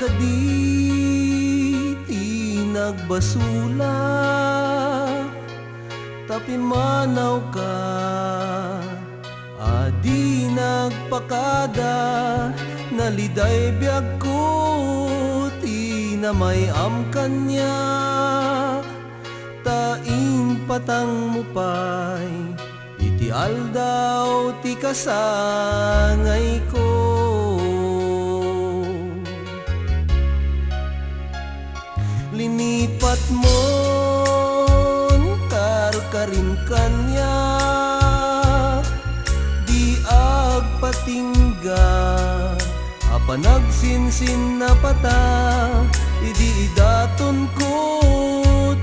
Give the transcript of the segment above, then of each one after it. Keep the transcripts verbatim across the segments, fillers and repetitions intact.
Kadi ti nagbasolak, ta pimmanawka a di nagpakada. Naliday biagko ti namay-am kaniak, ta impatangmo pay iti aldaw ti kasangayko. Linipatmon karkarim kaniak, di agpatingga a panagsinsinapata, idi idatonko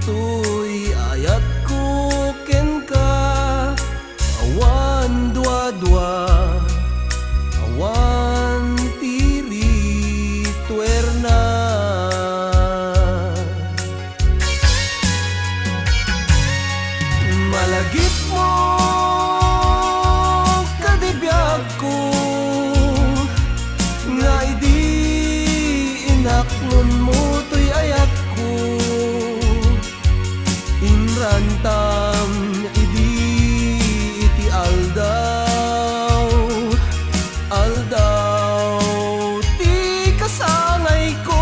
toy ayatko kenka. Awan duadua, awan ti rituerna. Malagipmo kadi biagko, nga idi inaklonmo toy ayatko, inrantam idi iti aldaw, aldaw ti kasangayko.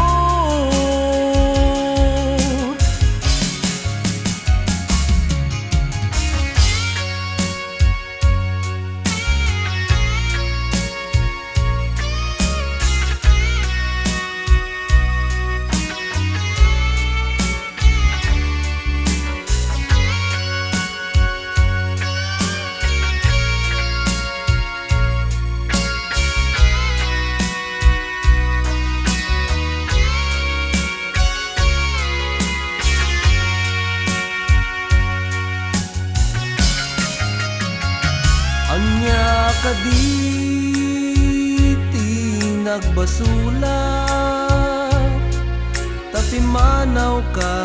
Ania kadi ti nagbasolak, ta pimmanawka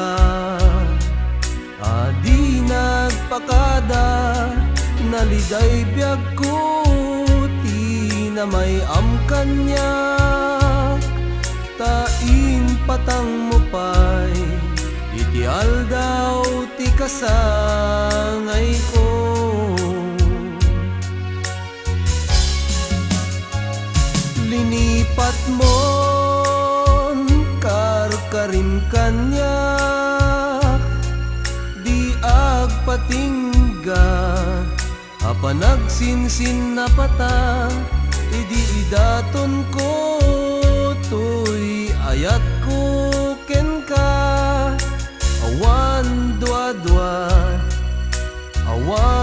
a di nagpakada? Naliday biagko ti namay-am kaniak, ta impatangmo pay iti aldaw ti kasangayko. Linipatmon karkarim kaniak, di agpatingga a panagsinsinapata, idi idatonko toy ayatko kenka. Awan duadua, awan